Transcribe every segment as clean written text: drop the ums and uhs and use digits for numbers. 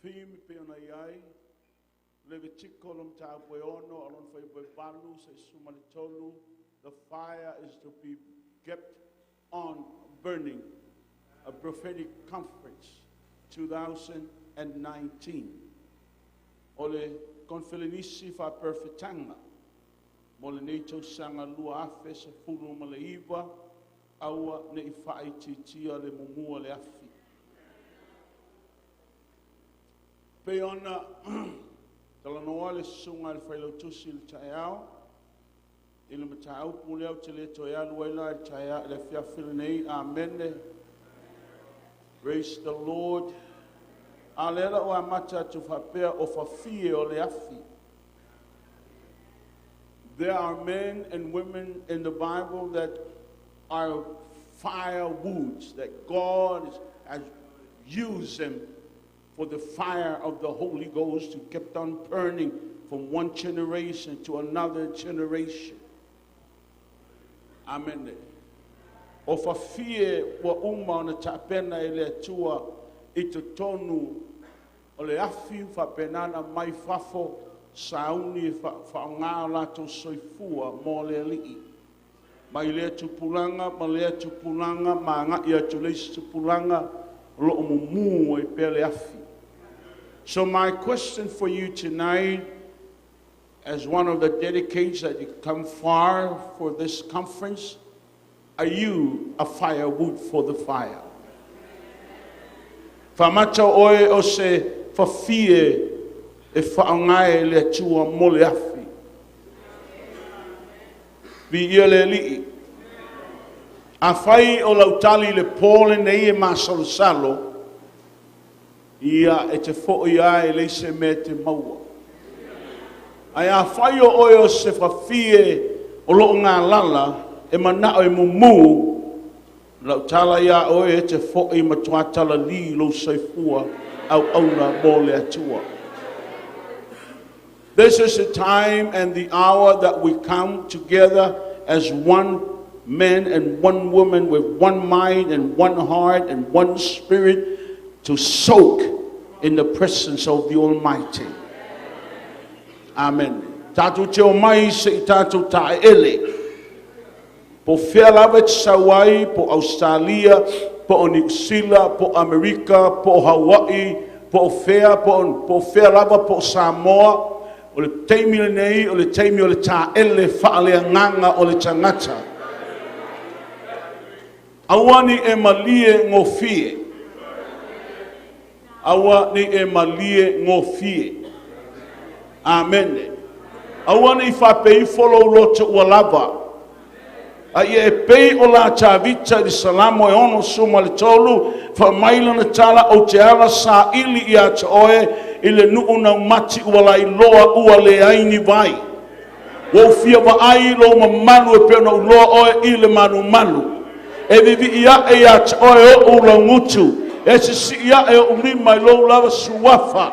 Theme e pei ona i ai, Levitiko le mataupu e 6 o lona fuaiupu e 8 seia 13, the fire is to be kept on burning. A prophetic conference 2019. O le koneferenisi faaperofetaga mo lenei tausaga 2019, aua ne i faaitiitia le mumu o le afi. Pei ona talanoa le susuga i le failautusi i le taeao i le mataupu lea, ou te le toe alu ai la i le taeao i le afiafi lenei. Amene. Praise the Lord. A o lea la ua amata atu faapea o fafie o le afi. There are men and women in the Bible that are firewoods, that God has used them for the fire of the Holy Ghost to keep on burning from one generation to another generation. Amen. O fafie ua uma ona tapena e le Atua i totonu o le afi faapenana mai fafo sauni e faaaoga o latou soifua mo le Alii. Mai lea tupulaga ma lea tupulaga ma agai atu le isi tupulaga o lo o mumu ai pea le afi. So my question for you tonight, as one of the dedicates that you come far for this conference, are you a firewood for the fire? Faamata oe o se fafie e faaaoga e le Atua mo le afi. Viia le Alii. Afai o lau tali i le po lenei e masalosalo, ia e te foi lava e leai se mea e te maua. Ae afai o oe o se fafie o lo o galala e manao e mumu, lau tala ia oe e te foi matua talali lou soifua auauna mo le Atua. This is the time and the hour that we come together as one man and one woman with one mind and one heart and one spirit to soak in the presence of the Almighty. Amen. Tatou te omai se i tatou taeele. Po fea lava e te sau ai, po Australia, po o Niu Sila, po o Amerika, po o Hawaii, po o fea, po o fea lava, po o Samoa, o le taimi lenei, o le taimi o le taele faaleagaga o le tagata. Aua ne i e malie gofie. Aua ne i e malie gofie. Amene. Aua ne i faapeifo lou loto ua lava. A ia e pei o la Tavita i le Salamo e 63, faamai lana tala, ou te ala saili ia te oe i le nuu naumati ua lailoa ua leai ni vai. Ua ou fia vaai lou mamalu e pei ona ou iloa oe i le malumalu. E vivii ae ia te oe oʻu laugutu, e sisii ae oʻu lima i lou lava suafa.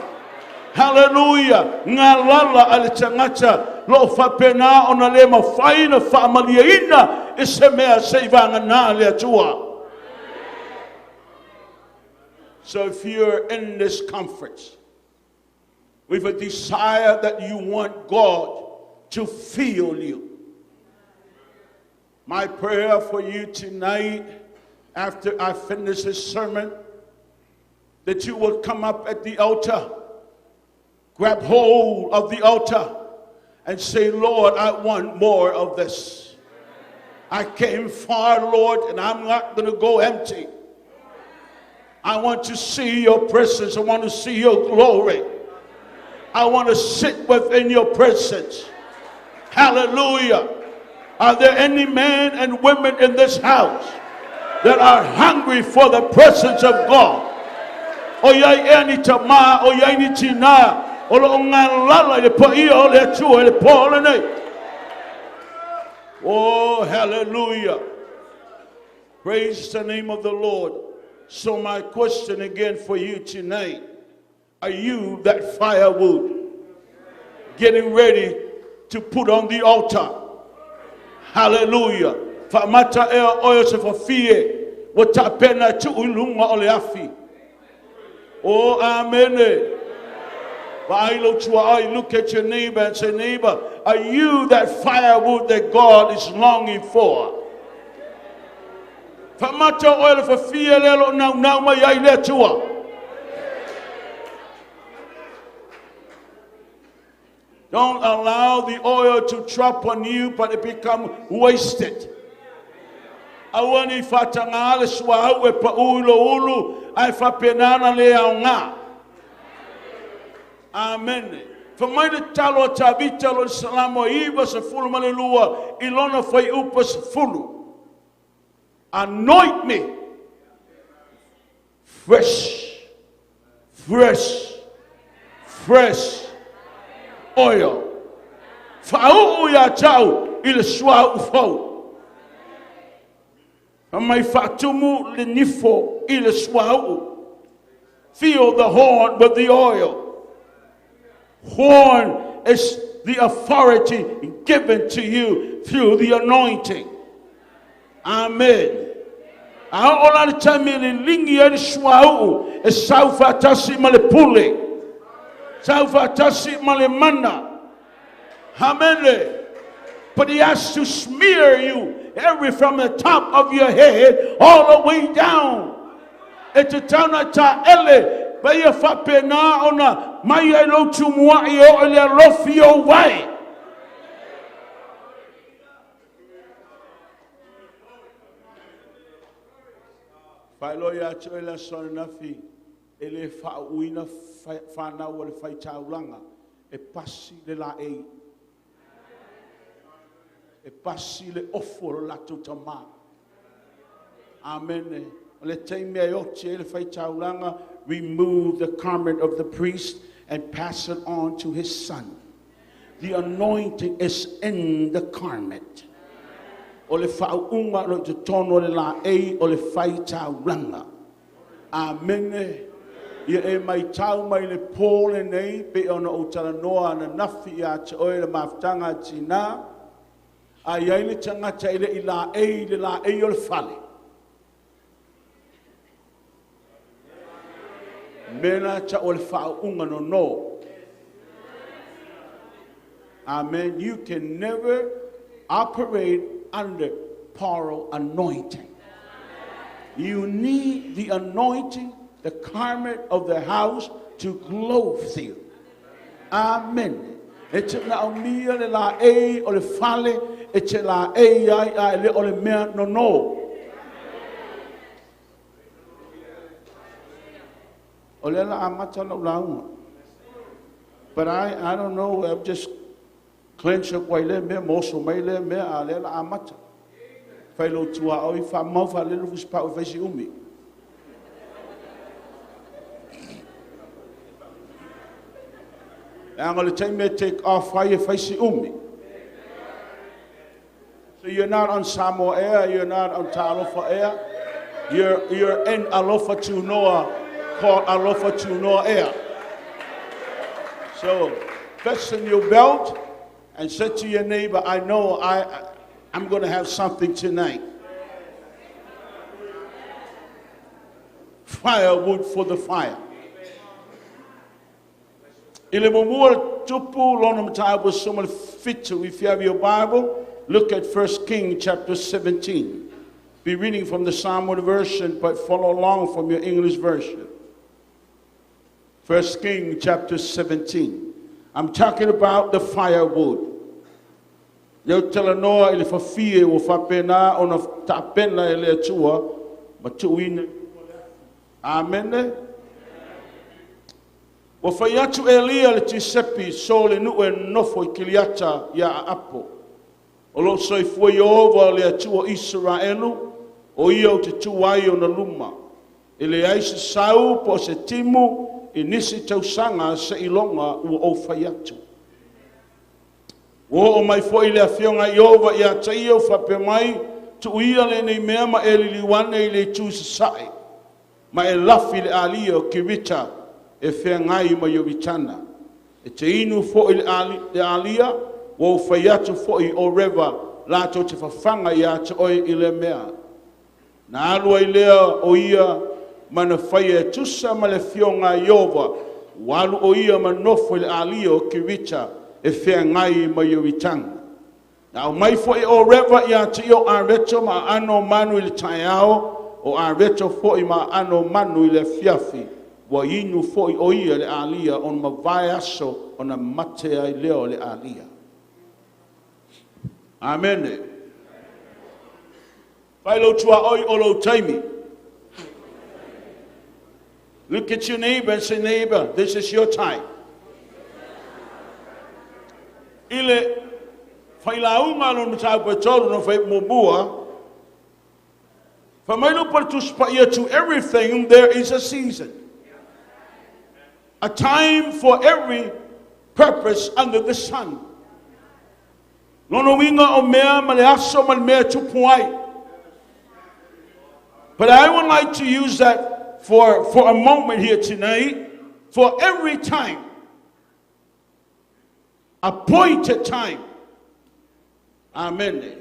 Haleluia! Galala a le tagata lo o faapena ona le mafai ona faamalieina i se mea se i vagana le Atua. So if you're in this conference with a desire that you want God to feel you, my prayer for you tonight, after I finish this sermon, that you will come up at the altar, grab hold of the altar, and say, "Lord, I want more of this. I came far, Lord, and I'm not going to go empty. I want to see your presence. I want to see your glory. I want to sit within your presence." Hallelujah. Are there any men and women in this house that are hungry for the presence of God? O i ai ea ni tamā, o i ai ni tinā, o lo o galala i le paia o le Atua i le po lenei. Oh, hallelujah. Praise the name of the Lord. So my question again for you tonight, are you that firewood getting ready to put on the altar? Hallelujah. Faamata ea oe o se fafie ua tapena e tuu i luga o le afi. O amene. Vaai look at your neighbor and say, neighbor, are you that firewood that God is longing for? Whamata o le whawhia le lo nau nau mai ai le atua. Don't allow the oil to drop on you, but it become wasted. Aua ni whatanga le sua au e pa ui lo ulu, ai whapenana le au ngā. Amen. Whamai le talo a Tavita lo salamo iwa sa fulu ma le lua, i lona whai upa sa fulu. Anoint me fresh, fresh, fresh oil. Whauu ia tau i le sua ufau. Mai whaatumu le nifo i le sua uu. Fill the horn with the oil. Horn is the authority given to you through the anointing. Amen. A o la le taimi le lingi ai le sua uu, e sau whaatasi ma le pule. Sau whaatasi ma le mana. Amen. But he has to smear you every from the top of your head all the way down. E te tauna ta ele, pa ia whapena ona mai ai lo tumua i o ele alofi o wai. Whailo ia te oela sona nafi, e le whaauina whanau o le whaitaulanga, e pasi le la ei. E pasi le ofo o latou tamā. Amen. O le taimi ai oti e le whaitaulanga, remove the garment of the priest and pass it on to his son. The anointing is in the garment. O le whaunga lo te tono le la ei o le whaitaulanga. Amen. Ia e mai tau mai le pōle nei, pe ona o talanoa na nafi ia te oe le maftanga tina, a iai le tangata i le i la ei, le la ei o le fale. Mena ta o le whaunga no no. Amen. You can never operate under parole anointing. You need the anointing, the garment of the house to clothe you. Amen. E te na o mia le la ei o le fale, e te la ei ai ai le o le mea no no. O le la amata la ulaunga. But I don't know, I've just clenched up wai le mea, moso mai le mea, a le la amata. Whailo tua oi, wha mau wha lelu fusi pau whaisi umi. I'm going to take me take off fire faisi umi. So you're not on Samoa Air, you're not on Talofa Air, you're in Alofa Tunoa, called Alofa Tunoa Air. So fasten your belt and say to your neighbor, I know I'm going to have something tonight. Firewood for the fire. If you have your Bible, look at 1 Kings chapter 17. Be reading from the Samoan version, but follow along from your English version. 1 Kings chapter 17. I'm talking about the firewood. Leo talanoa i le whawhie o whapena o na tapena e le atua, ma tuuina. Amen. Wa whai atu Elia le Tisepi, so le nuu e nofo i Kiliata ia a Apo. O lo soifua Iova le atua Israelu, o ia o te tuai o na luma. E le ai se sau po se timu i nisi tausanga se ilonga ua o whai atu. Ua o mai foi le afionga Iova ia taia o whape mai, tuuia le nei mea ma e liliwane i le tu sasae. Ma e lafi le alia o Kirita e whengai ma Ioritana. E te inu fo i le alia, ua o whai atu fo i o rewa lātou te whawhanga ia te oe i le mea. Na alua i lea o ia mana whai e tusa ma le fionga Iova Ua alu o ia ma nofo i le alia o Kerita e feagai ma Ioritana. Na aumai foi o Reva ia te ia o areto ma aano o manu i le taeao, o areto foi ma aano o manu i le afiafi. Ua inu foi o ia i le alia ona mavae aso ona mate ai lea o le alia. Amene. Fai lou tuaoi o lou taimi. Look at your neighbor and say, "Neighbor, this is your time." I le failauga lona mataupu e tolu no fai muamua. Fai mai le upu a le Tusi Paia, to everything there is a season. A time for every purpose under the sun. Lona uiga o mea ma le aso ma le mea e tupu ai. But I would like to use that for a moment here tonight. For every time. Appointed time. Amen.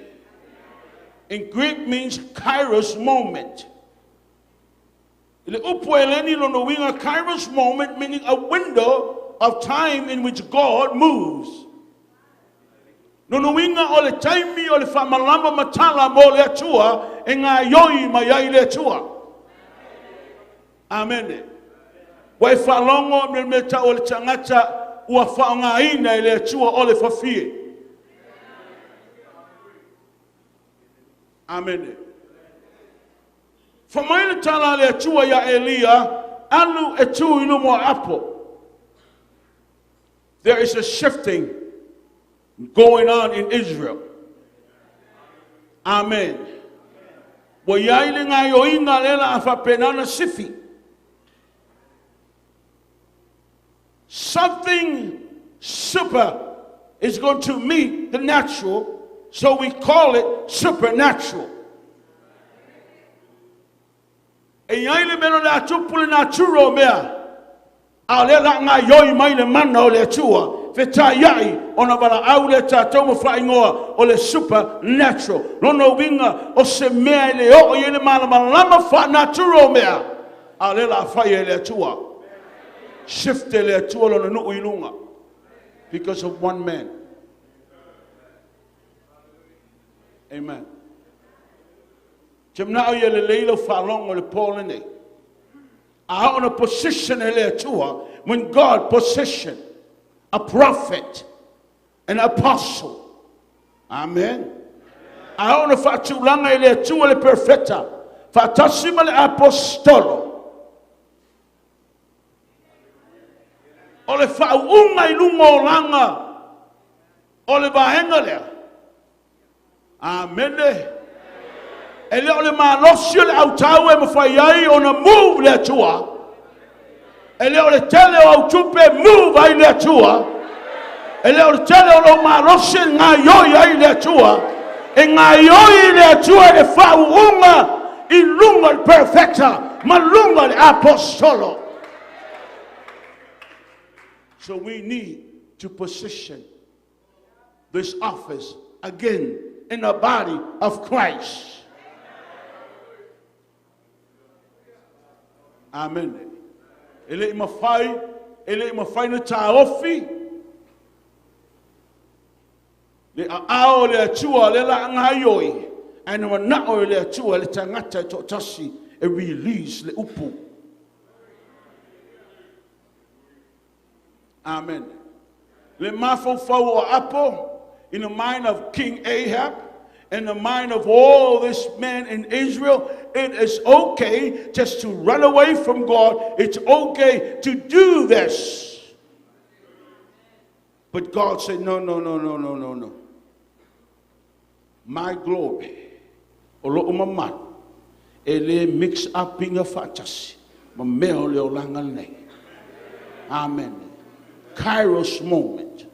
In Greek means kairos moment. I le upu Heleni lona uiga kairos moment, meaning a window of time in which God moves. Lona uiga o le taimi o le faamalama matala mo le Atua e gaoioi mai ai le Atua. Amen. Ua e faalogo me mea tau o le tagata ua faaaogaina e le Atua o le fafie. Amen. Fai mai le tala a le Atua ia Elia, alu e tu i luma o Ahapo. There is a shifting going on in Israel. Amen. Ua i ai le gaoioiga lea la a faapena ona sifi. Something super is going to meet the natural, so we call it supernatural. E i ai le mea o le a tupu le natura o mea, a o lea la gaoioi mai le mana o le Atua, fetaiai ona valaau lea tatou ma faaigoa o le supernatural. Lona uiga o se mea e le oo i ai le malamalama faanatura o mea, a o lea la a fai e le Atua. Shift e le Atua lona nuu i luga. Because of one man. Amen. Te manao ia lelei lau faalogo i le po lenei. A oo na position e le Atua, when God position a prophet, an apostle. Amen. A oo na faatulaga e le Atua le perfeta, faatasi ma le apostolo. O le faauuga i luga o laga o le vaega lea. Amene. E le o le malosi o le autau e mafai ai ona move le Atua. E le o le tele o au tupe move ai le Atua. E le o le tele o lou malosi e gaoioi ai le Atua. E gaoioi le Atua i le faauuga i luga o le perfecta ma luga o le apostolo. So we need to position this office again in the body of Christ. Amen. E le i mafai, e le i mafai na taofi le aao o le Atua le la gaoioi, ae na manao e le Atua le tagata e toatasi e release le upu. Amen. Le mafaufau o Ahapo in the mind of King Ahab, in the mind of all these men in Israel, it is okay just to run away from God. It's okay to do this. But God said, "No, no, no, no, no, no, no. My glory, o loo mamalu, e le mix up inga faatasi, ma mea o le olaga lenei." Amen. Kairos moment,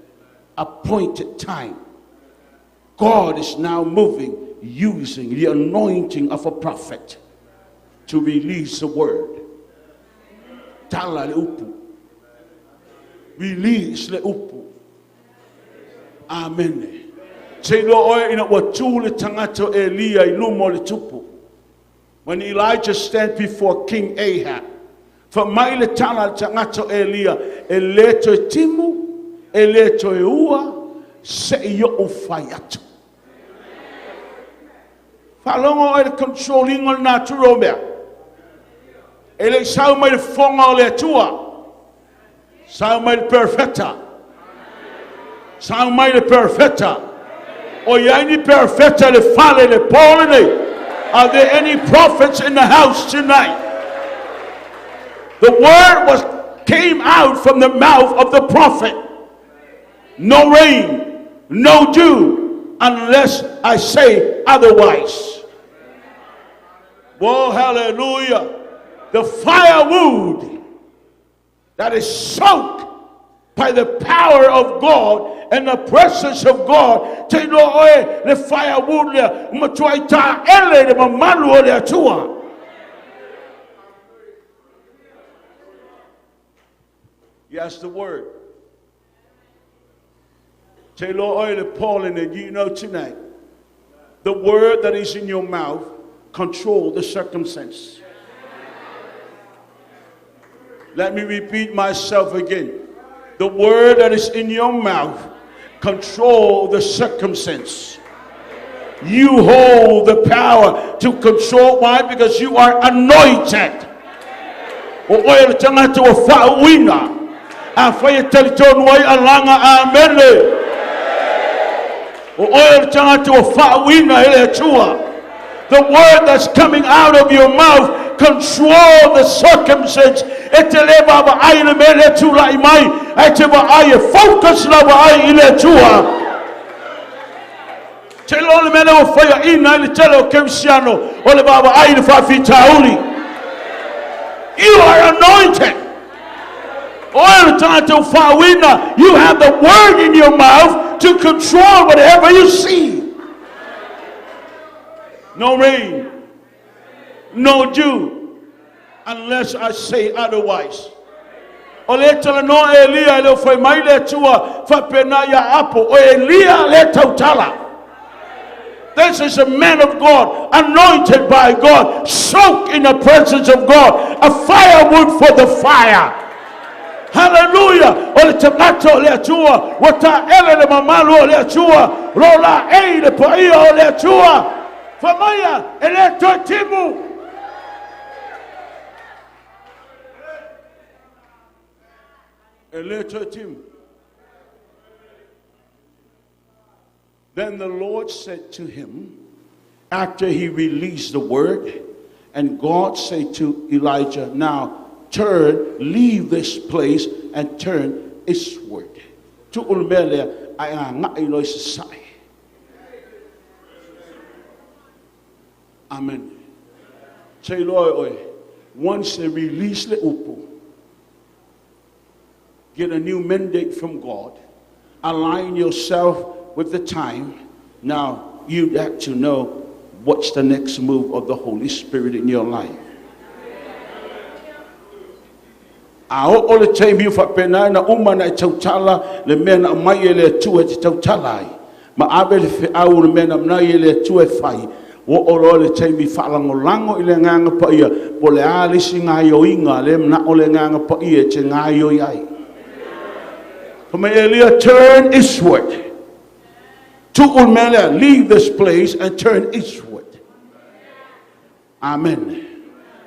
appointed time. God is now moving using the anointing of a prophet to release the word. Tala le upu. Release le upu. Amen. Te iloa oe ina ua tu le tagata o Elia i luma o le tupu. When Elijah stand before King Ahab, Fa mai le tala le tagata o Elia, e le toe timu, e le toe ua, seia ou fai atu. Faalogo oe i le control ina o le natura o mea. E le i sau mai le fofoga o le Atua, sau mai le perofeta. Sau mai le perofeta. O i ai ni perofeta i le fale i le po lenei? Are there any prophets in the house tonight? The word was came out from the mouth of the prophet. No rain, no dew, unless I say otherwise. Whoa, hallelujah. The firewood that is soaked by the power of God and the presence of God. Te iloa oe le firewood lea, matuai taele le mamalu o le Atua. Yes, the word. Te iloa oe le po lenei, do you know tonight? The word that is in your mouth control the circumstance. Let me repeat myself again. The word that is in your mouth control the circumstance. You hold the power to control. Why? Because you are anointed. O oe le tagata ua faauuina. Afai e talitonu ai alaga amene. O oe le tagata ua faauuina e le Atua. The word that's coming out of your mouth control the circumstance. E te le vaavaai i le mea lea tulai mai, ae te vaai e focus lava ai i le Atua. Te iloa le mea lea ua faiaina ai le tele o kerisiano o le vaavaai i le faafitauli. You are anointed. Oe le tagata ua faauuina. You have the word in your mouth to control whatever you see. No rain, no dew, unless I say otherwise. O le talanoa Elia e le o fai mai le Atua faapena ia Apo, o Elia le tautala. This is a man of God, anointed by God, soaked in the presence of God, a firewood for the fire. Hallelujah! O le tagata o le Atua, ua taele le mamalu o le Atua, lo la ei le paia o le Atua. Fa maia, e le toe timu. E le toe timu. Then the Lord said to him, after he released the word, and God said to Elijah, now turn, leave this place and turn eastward. Tuu le mea lea, ae agai loa i sasae. Amen. Te iloa e oe, once they release le upu, get a new mandate from God, align yourself with the time. Now, you have to know what's the next move of the Holy Spirit in your life. A oo le taimi ua faapena ai ona uma ona e tautala le mea na aumai e le Atua e te tautala ai, ma ave le feau o le mea na aumai e le Atua e fai, ua oo loa le taimi faalagolago i le Agaga Paia, po o le a le isi gaoioiga lea e manao le Agaga Paia e te gaoioi ai. Fai mai Elia, turn eastward. Tuu le mea lea, leave this place and turn eastward. Amen.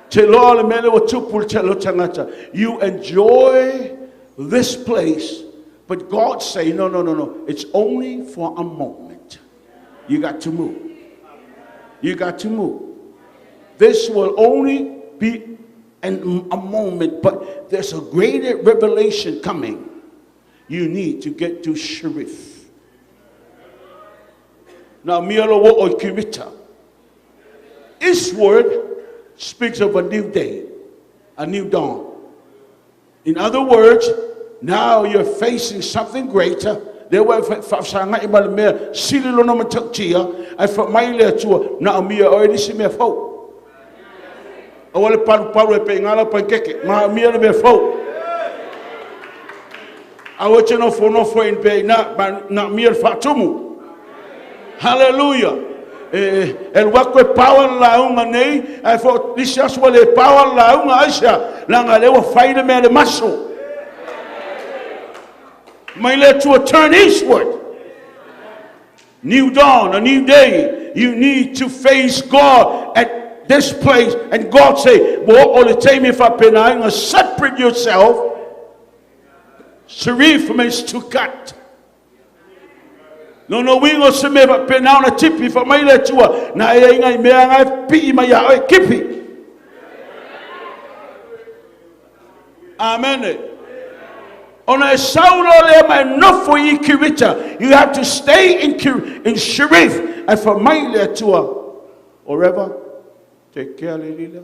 Te loa le mea lea ua tupu le tele o tagata. You enjoy this place, but God say, no, no, no, no. It's only for a moment. You got to move. You got to move. This will only be a moment, but there's a greater revelation coming. You need to get to Sharif. Now, mia lo o Kirita. Eastward speaks of a new day, a new dawn. In other words, now you're facing something greater. Lea ua e faafesagai ma le mea sili lona matautia, ae fai mai le Atua, na o mia oe nisi mea fou. Aua le palupalu e pe ngala pankeke, ma mia le mea fou. Aua te nofonofo i pe ina, na mia le faatumu. Hallelujah. E alu atu e paoa le lauga nei, ae fo nisi aso ua le paoa le lauga aisea, leaga lea ua fai le mea i le maso. Mai le Atua, turn eastward. New dawn, a new day. You need to face God at this place. And God say, ua oo le taimi e faapena ai ona separate yourself. Sharif means to cut. Lona uiga o se mea e faapena ona tipi, fai mai le Atua, na e ai nai mea na e pii mai ia oe, kipi. Amene. Ona e sau loa lea ma e nofo i Kirita. You have to stay in Sharif. Ae fai mai le Atua, forever, take care le lila.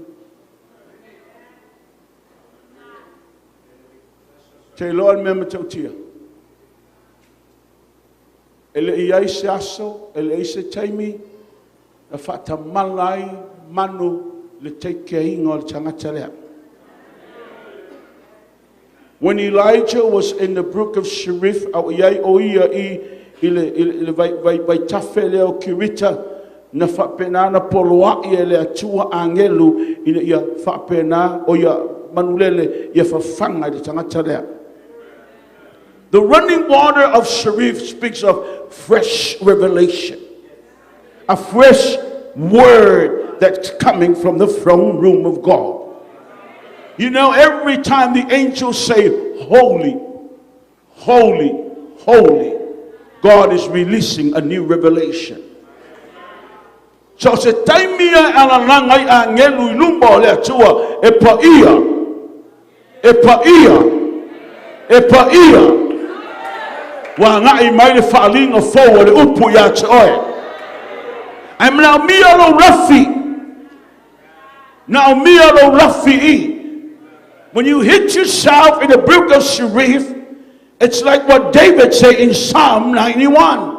Te iloa le mea matautia. E le i ai se aso, e leai se taimi na faatamala ai manu le taikeaina o le tagata lea. When Elijah was in the brook of Cherith, a o i ai o ia i, i le, i le, i le vai, vai, vaitafe lea o Kirita, na faapena ona poloai e le Atua agelu ina ia faapena o ia manulele ia fafaga i le tagata lea. The running water of Cherith speaks of fresh revelation, a fresh word that's coming from the throne room of God. You know, every time the angels say, "Holy, holy, holy," God is releasing a new revelation. So se taimi e alalaga ai agelu i luma o le Atua e paia, e paia, e paia. Ua agai mai le faaaliga fou o le upu ia te oe. Ae manaomia lou lafi. Naomia lou lafi i. When you hit yourself in the brook of Cherith, it's like what David said in Psalm 91.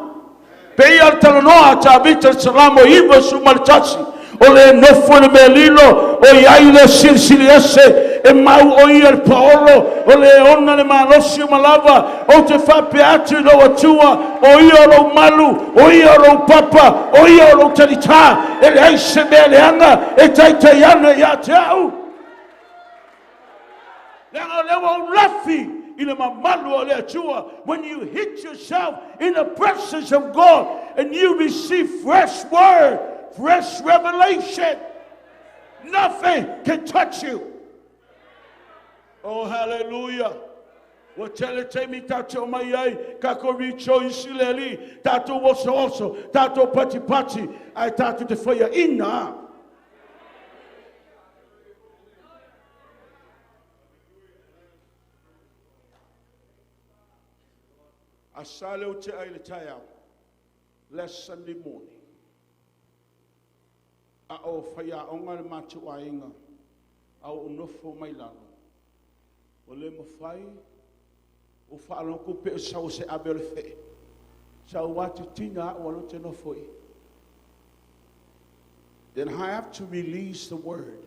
Pei a le talanoa a Tavita i le Salamo 91, o le nofo i le mea lilo, o i ai le Silisili Ese, e mau o ia i le paolo, o le ona le malosi uma lava, ou te faapea atu i lou Atua, o ia o lou malu, o ia o lou papa, o ia o lou talitā, e leai se mea leaga e taitai ana ia te au. Leaga o lea ua ou lafi i le mamalu o le Atua. When you hit yourself in the presence of God and you receive fresh word, fresh revelation, nothing can touch you. Oh, hallelujah. Ua tele taimi tatou omai ai, tatou rejoice i le Alii, tatou osooso, tatou patipati, ae tatou te faiaina. A sa leo tea i le taeao, last Sunday morning, a o faiaoga le matou aiga, a ou nofo mai lalo, ua le mafai o faalogo pe o sau se ave o le fee. Sau atu tina au alo te nofo i. Then I have to release the word.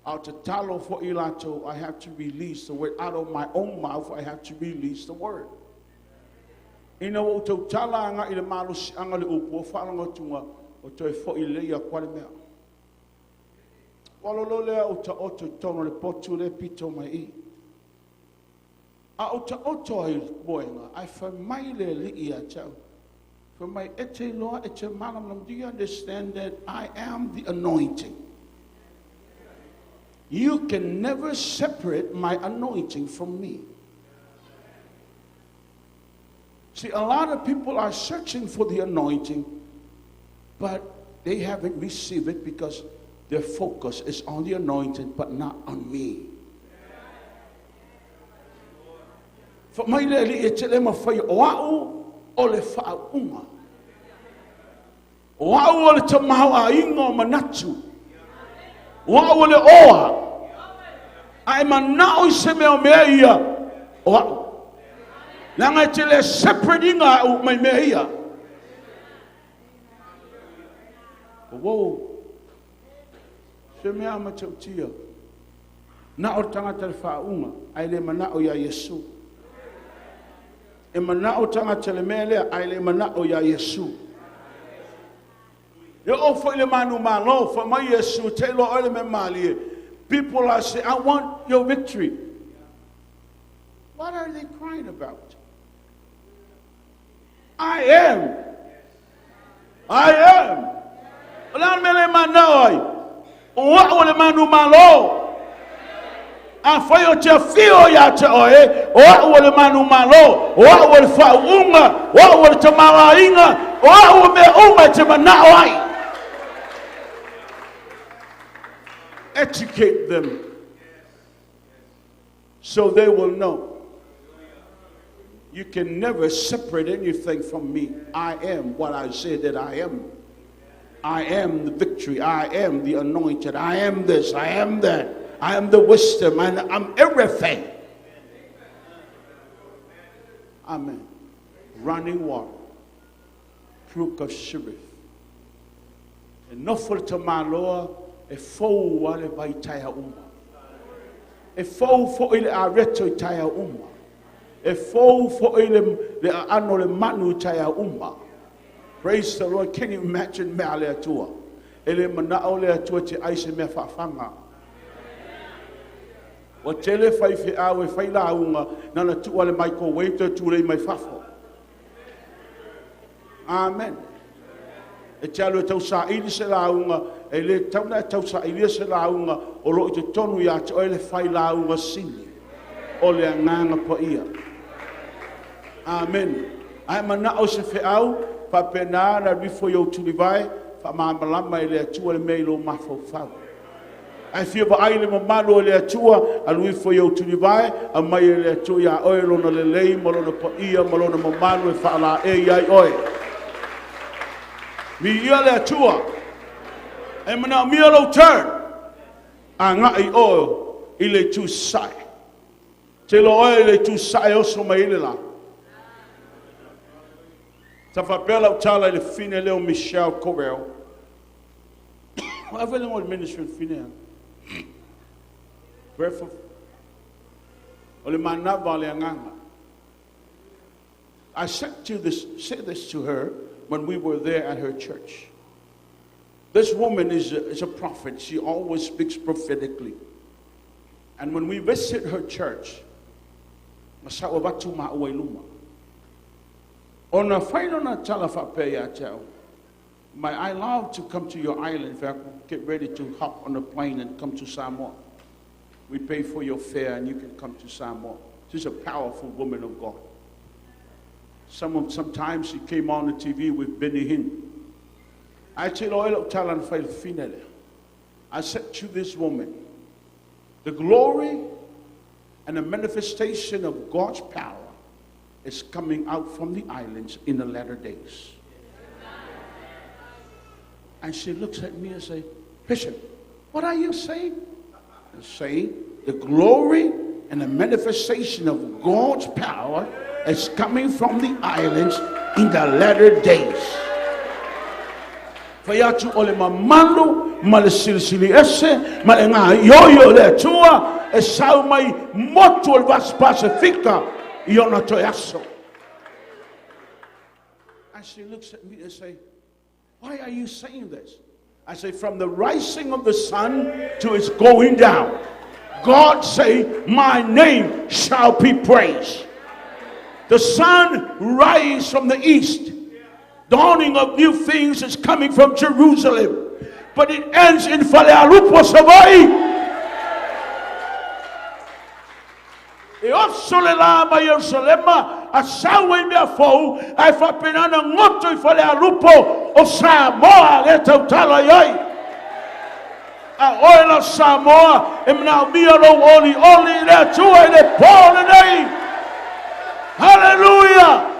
A o tatalo foi latou, I have to release the word. Out of my own mouth, I have to release the word. Ina ua ou tautala agai i le malosiaga o le upu, ua faalogo atuga, ua toe foi lelei atu lava le mea. Ua lolo lea ou taoto i totonu o le potu lea e pito mai i. A ou taoto ai i le moega, ae fai mai le Alii ia te au, fai mai, E te iloa, e te malamalama, do you understand that I am the anointing? You can never separate my anointing from me. See, a lot of people are searching for the anointing, but they haven't received it because their focus is on the anointing, but not on me. Fa mai le Alii e te le mawhai o au o le whaunga. O au o le tamau a inga o manatu. O au o le oa. A e manao i se mea o mea ia, o au. Leaga e te le separate inga au mai mea ia. Whoa. Se mea a matautia. Na o le tagata le faauga, ae le manao iā Iesu. E manao tagata le mea lea, ae le manao iā Iesu. E oo foi le manumalo, fai mai Iesu, e te iloa oe le mea malie. People are saying, I want your victory. What are they crying about? I am. I am. O le a le mea lea e manao ai? O au o le manumalo. Afai ou te afio ia te oe, o au o le manumalo, o au o le faauuga, o au o le tamaoaiga, o au o mea uma e te manao ai. Educate them so they will know. You can never separate anything from me. I am what I say that I am. I am the victory. I am the anointed. I am this. I am that. I am the wisdom. And I'm everything. Amen. Running water. Brook of Cherith. E nofo le tamaloa e fou lava le vai i taeao uma. E fou foi le areto i taeao uma. E fou foi le, le aano o le manu i taeao uma. Praise the Lord. Can you imagine mea a le Atua? E le manao le Atua e te ai se mea faafaga. Ua tele faifeau e fai lauga, na ona tuu lava i le microwave toe tulei mai fafo. Amen. E te alu e tausaili se lauga, e le tatau ona e tausailia se lauga o lo o i totonu ia te oe le failauga sili o le Agaga Paia. Amene. A e manao i se feau, faapena ona alu ifo i ou tulivae, faamalamalama e le Atua le mea i lou mafaufau. A e fia vaai i le mamalu o le Atua, alu ifo i ou tulivae, aumai e le Atua ia oe Lona lelei ma Lona paia ma Lona mamalu e faalaei ai oe. Viia le Atua! E manaomia lou turn, agai oe i le itu sasae. Te iloa oe i le itu sasae e oso mai ai le la. Sa faapea lau tala i le fine lea o Michelle Correll. Ave le ngo ministry le fine a. Pray for o le manava o le agaga. I said to this, said this to her when we were there at her church. This woman is a, is a prophet. She always speaks prophetically. And when we visit her church, na sa ua avatu maua i luma. Ona fai lona tala faapea ia te au, My, I love to come to your island. If I get ready to hop on a plane and come to Samoa. We pay for your fare and you can come to Samoa. She's a powerful woman of God. Some, sometimes she came on the TV with Benny Hinn. I said, I said to this woman, the glory and the manifestation of God's power is coming out from the islands in the latter days. And she looks at me and says, Bishop, what are you saying? I say, the glory and the manifestation of God's power is coming from the islands in the latter days. Fai atu o le mamalu ma le silisili ese ma le gaoioi o le Atua e sau mai motu o le Vasi Pasefika i ona toe aso. And she looks at me and say, Why are you saying this? I say, From the rising of the sun to its going down, God say, My name shall be praised. The sun rise from the east. Dawning of new things is coming from Jerusalem. But it ends in Falealupo, Savaii. E oso le lā mai Ierusalema, a sau ai mea fou, ae faapena ona goto i Falealupo o Samoa lea e tautala i ai. A oe la Samoa, e manaomia lou olioli i le Atua i le pō lenei. Haleluia!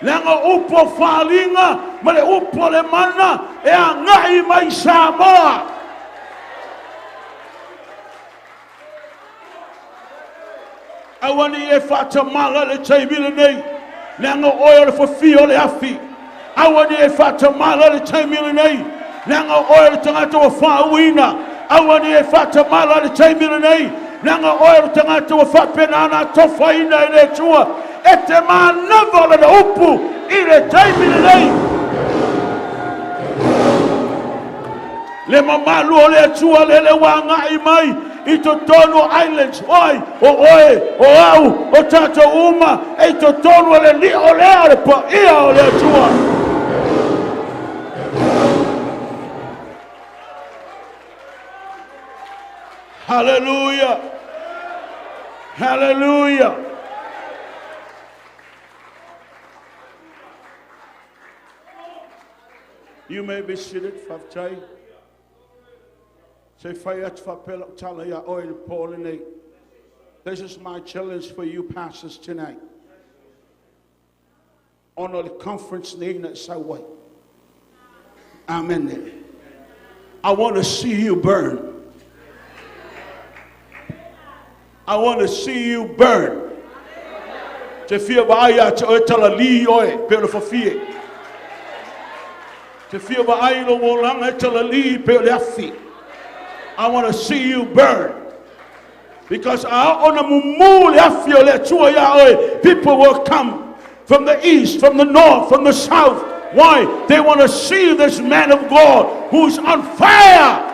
Leaga o upu o faaaliga ma le upu o le mana e agai mai Samoa. Aua ne i e faatamala le taimi lenei, leaga o oe o le fafia o le afi. Aua ne i e faatamala le taimi lenei, leaga o oe o le tagata ua faauuina. Aua ne i e faatamala le taimi lenei, leaga o oe o le tagata ua faapena ona atofaina e le Atua e te manava o Lana upu i le taimi lenei. Le mamalu o le Atua lele ua agai mai i totonu o Islands, oi, o oe, o au, o tatou uma, e i totonu o le lio lea o le paia o le Atua. Hallelujah. Hallelujah. You may be seated, faafetai. Se fai atu faapea lau tala ia oe le po lenei. This is my challenge for you pastors tonight. Ona o le conference nei na e sau ai. Amen. I want to see you burn. I want to see you burn. Te fia vaai ia te oe talali oe pe o le fafie. Te fia vaai lo olaga e talali pe o le afi. I want to see you burn. Because a oo na mumu le afi o le Atua ia oe, people will come from the east, from the north, from the south. Why? They want to see this man of God who's on fire.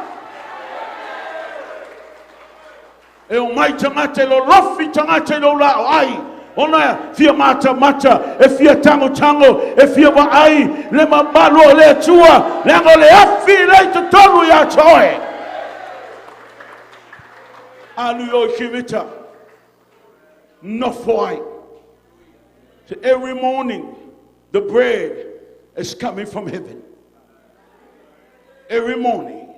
E o mai tagata e lolofi tagata i lou laau ai. Ona fia matamata, e fia tagotago, e fia vaai le mamalu o le Atua, leaga o le afi le i totonu ia te oe. Alu i o i Kirita, nofo ai. So every morning, the bread is coming from heaven. Every morning.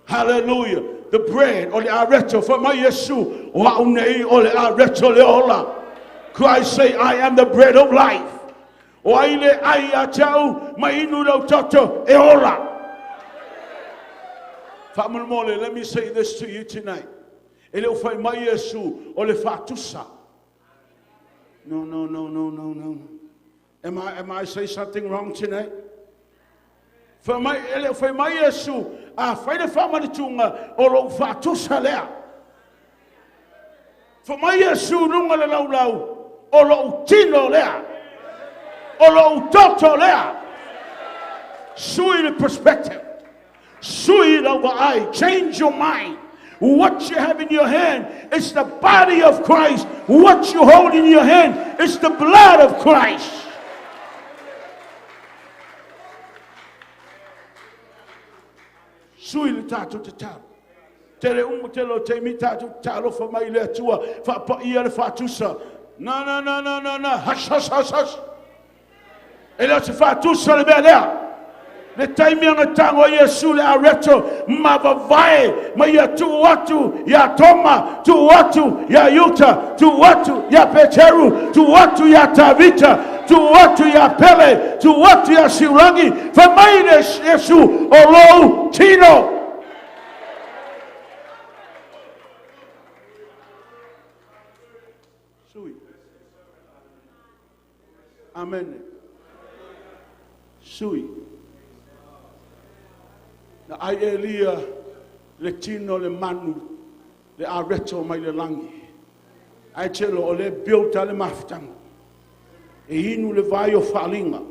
Hallelujah. The bread o le areto. Fai mai Iesu, o au nei o le areto le ola. Christ say, I am the bread of life. O ai le ai a te au, mai inu lau toto e ola. Faamolemole, let me say this to you tonight. E le o fai mai Iesu o le faatusa. No, no, no, no, no, no. Am I say something wrong tonight? Fai mai, e le o fai mai Iesu, a fai le faamanatuga o lou faatusa lea. Fai mai Iesu luga le laulau, o lou tino lea. O lou toto lea. Sui le perspective. Sui lau vaai. Change your mind. What you have in your hand is the body of Christ. What you hold in your hand is the blood of Christ. Sui le tatou tatalo. Tele umu tele o taimi tatou tatalo fai mai le Atua, faapaia le faatusa. Na, na, na, na, na, na, hush, hush, hush, hush. E le o se faatusa le mea lea. Le taimi ana tago ai Iesu le areto ma vavae ma ia tuu atu ia Toma, tuu atu ia Iuta, tuu atu ia Peteru, tuu atu ia Tavita, tuu atu ia Pele, tuu atu ia Siulagi, fai mai le Iesu o lou tino. Sui. Amen. Sui. Na ai Elia le tino le manu le areto mai le lagi. Ai telo o le built le mafutaga. E inu le vai o faaaliga.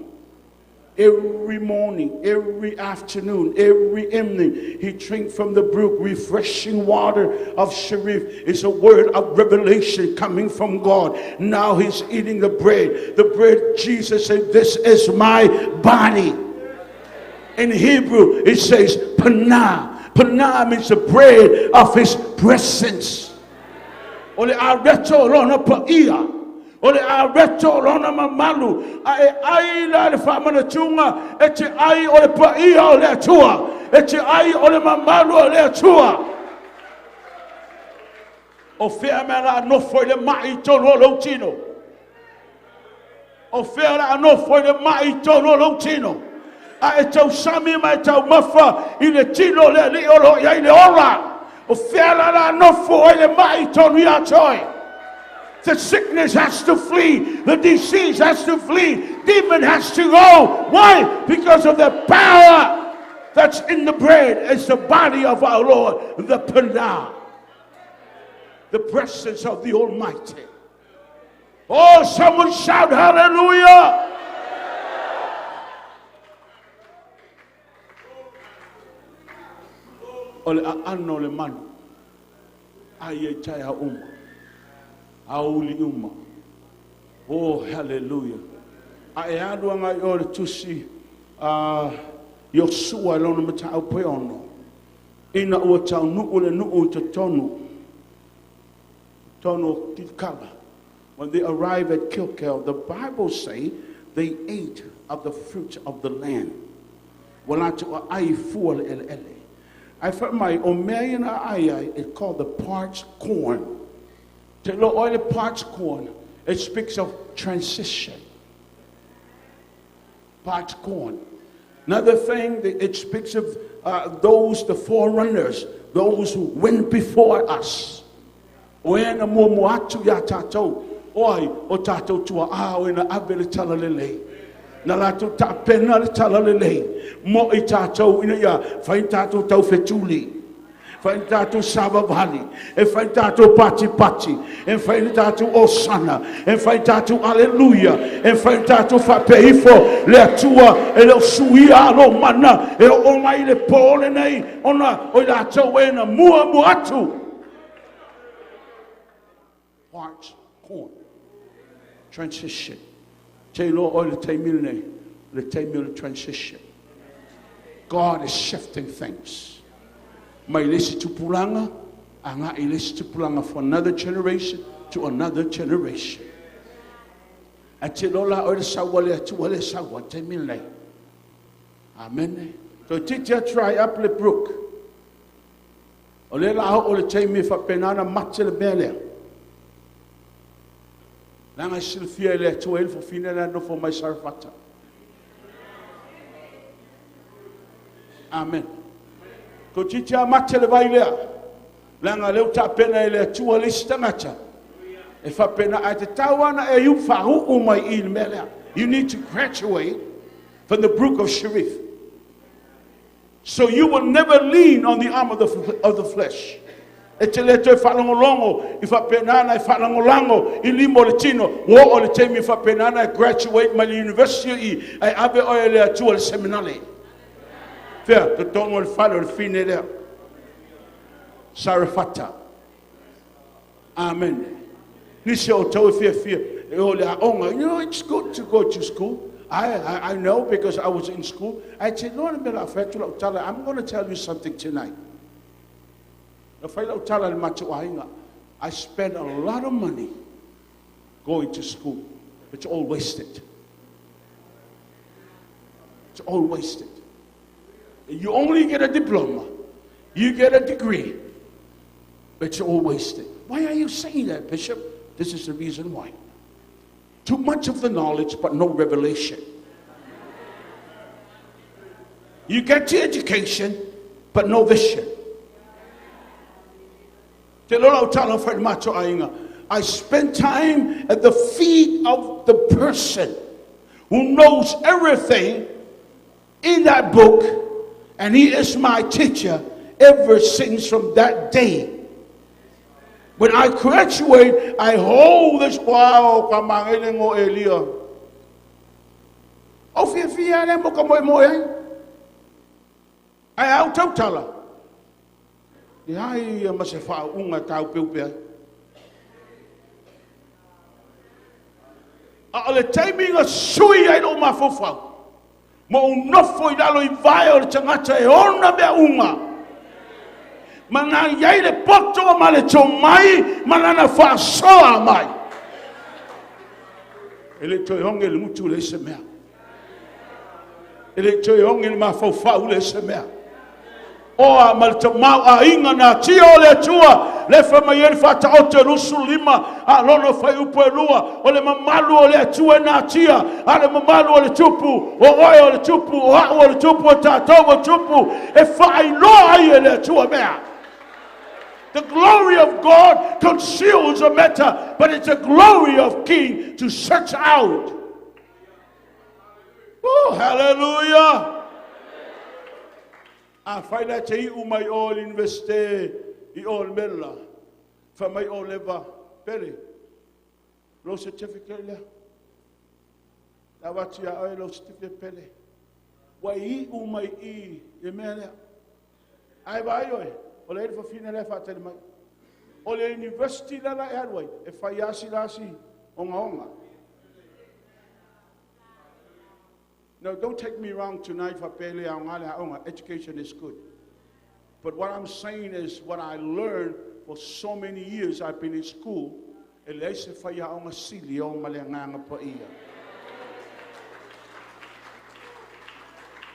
Every morning, every afternoon, every evening, he drank from the brook, refreshing water of Cherith. It's a word of revelation coming from God. Now he's eating the bread. The bread, Jesus said, this is my body. In Hebrew, it says, panah. Panah means the bread of his presence. O le areto lona paia. O le areto lona mamalu. A e ai la le faamanatuga e te ai o le paia o le Atua. E te ai o le mamalu o le Atua. O fea mea la nofo i le mai tonu o lou tino. O fea la nofo i le mai tonu o lou tino. A e tausami ma e taumafa i le tino le alii o lo o i ai le ola. O fea la la nofo ai le mai tonu ia te oe. The sickness has to flee. The disease has to flee. Demon has to go. Why? Because of the power that's in the bread. It's the body of our Lord, the Panah. The presence of the Almighty. Oh, someone shout hallelujah. O le aano o le manu. Ai e taeao uma. Aoauli uma. Oh, hallelujah. A e alu agai i o le tusi Iosua i lona mataupu e 6. Ina ua taunuu le nuu i totonu o Kilikala. When they arrived at Gilgal, the Bible say they ate of the fruit of the land. Ua latou aai i fua o le eleele. Ae fai mai, o mea ia na aai ai, it's called the parched corn. Te iloa oe le parched corn, it speaks of transition. Parched corn. Another thing, it speaks of those, the forerunners, those who went before us. O e na muamua atu iā tatou, o ai, o tatou tuaa o e na ave le talalelei. Na latou tapena le talalelei mo i tatou ina ia fai ni tatou taufetuli, fai ni tatou savavali, e fai ni tatou patipati, e fai ni tatou osana, e fai ni tatou aleluia, e fai ni tatou faapea ifo le Atua e le o suia lou mana e oo mai le po lenei ona o i latou e na muamua atu. Parched corn. Transition. Te iloa oe le taimi lenei, le taimi o le transition. God is shifting things. Mai le isi tupulaga, agai i le isi tupulaga, for another generation to another generation. Ae te iloa la oe le sau a le Atua le sau a le taimi lenei. Amene. Toeitiiti a dry up le brook. O lea la oo le taimi e faapena ona mate le mea lea. Leaga e silafia e le Atua e le fafine lea nofo mai Sarafata. Amen. Toeitiiti a mate le vai lea. Leaga lea ua tapena e le Atua le isi tagata. E faapena ae tatau ana e iu faauu mai i le mea lea. You need to graduate from the brook of Cherith. So you will never lean on the arm of the flesh. E te le toe faalogologo i faapena ona e faalagolago i lima o le tino. Ua oo le taimi e faapena ona e graduate mai le university i ae ave oe e le Atua i le seminare. Fea, totonu o le fale o le fine lea. Sarafata. Amen. Nisi o outou e fiafia e o i le aoga. You know, it's good to go to school. I know because I was in school. Ae te iloa le mea o le a fai atu lau tala. I'm going to tell you something tonight. Na fai lau tala i le matou aiga. I spent a lot of money going to school. It's all wasted. It's all wasted. You only get a diploma. You get a degree. But it's all wasted. Why are you saying that, Bishop? This is the reason why. Too much of the knowledge, but no revelation. You get the education, but no vision. Te iloa lau tala fai le matou aiga. I spend time at the feet of the person who knows everything in that book, and he is my teacher ever since from that day. When I graduate, I hold this wow, ka mangele ngo Elia. O fia fia le mo ka moe moe ai. Ai au tautala. Le ai ma se whaunga tau peu ai. A o le taimi nga sui ai lou mafaufau. Ma ou nofo i lalo i vae o le tagata e ona mea uma. Ma na iai le poto ma le tomai ma lana faasoa mai. E le toe oge le gutu le se mea. E le toe oge le mafaufau le se mea. Oa ma le tamau aiga na atia o le Atua, le fai mai ai le Faataoto e 25, a lona fuaiupu e 2, o le mamalu o le Atua e natia, a le mamalu o le tupu, o oe o le tupu, o au o le tupu, o tatou o tupu, e faailoa ai e le Atua mea. The glory of God conceals a matter, but it's the glory of King to search out. Oh, hallelujah! Afai la e te iu mai o i le Universite i o le mea la, fai mai o leva, Pele, lou certificate lea. Le avatu ia oe lou certificate, Pele. Ua iu mai i le mea lea. Ae vaai oe, o le fafine lea faatali mai. O le university la la e alu ai, e fai asi la asi ogaoga. Now, don't take me wrong tonight, faapea le aoga le aoga. Education is good. But what I'm saying is what I learned for so many years I've been in school, e leai se faiaoga sili o ma le Agaga Paia.